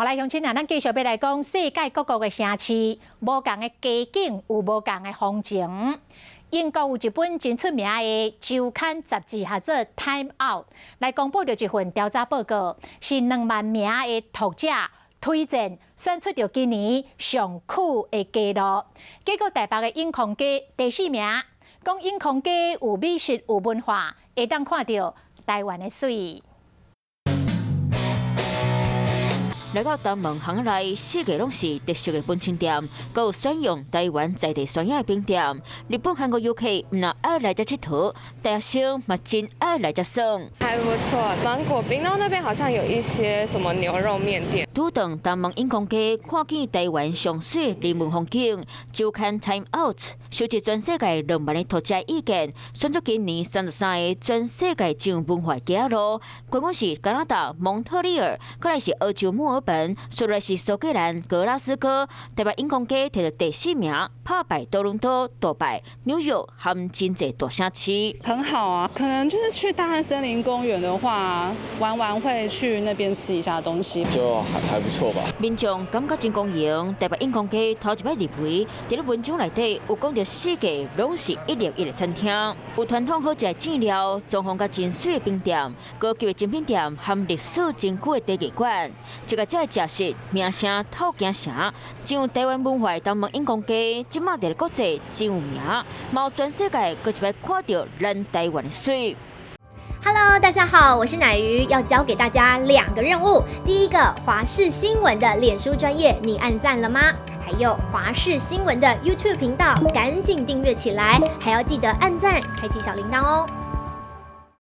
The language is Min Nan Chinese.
來鄉親啊，咱繼續欲來講世界各國的城市，無仝的街景有無仝的風情。英國有一本真出名的週刊雜誌，號做《Time Out》，來公布著一份調查報告，是2萬名的讀者推薦選出著今年上酷的街路。結果台北的永康街第四名，講永康街有美食有文化，會當看著台灣的媠。來到東門巷內，四界攏是特色的文青店，閣有選用台灣在地酸葉的冰店。日本、韓國遊客毋但愛來遮𨑨迌，大學生嘛真愛來遮耍。還不錯，芒果冰，然後那邊好像有一些什麼牛肉麵店。拄轉東門永康街，看見台灣上媠人文風景。週刊 Time Out 收集全世界2萬的讀者意見，選出今年33個全世界上有文化街仔路。冠軍是加拿大蒙特利爾，閣來是澳洲墨爾本，紲來是蘇格蘭格拉斯哥。台北永康街摕著第四名，拍敗多倫多、杜拜、紐約和真濟大城市。很好啊，可能就是去大安森林公園的話，玩完會去那邊吃一下東西，就還不錯吧。民眾感覺真光榮，台北永康街頭一擺入圍，佇咧文章內底有講著四界攏是一流一的餐廳，有傳統好食的醬料，裝潢甲真媠的冰店，高級的精品店和歷史真久的茶藝館，這个遮的食食名聲透京城，真有台灣文化的東門永康街，這馬佇咧國際真有名，嘛全世界閣一擺看著咱台灣的媠。 Hello，大家好，我是乃瑜，要交給大家兩個任務。第一個，華視新聞的臉書專頁，你按讚了嗎？還有華視新聞的 YouTube 頻道，趕緊訂閱起來，還要記得按讚，開啟小鈴鐺哦。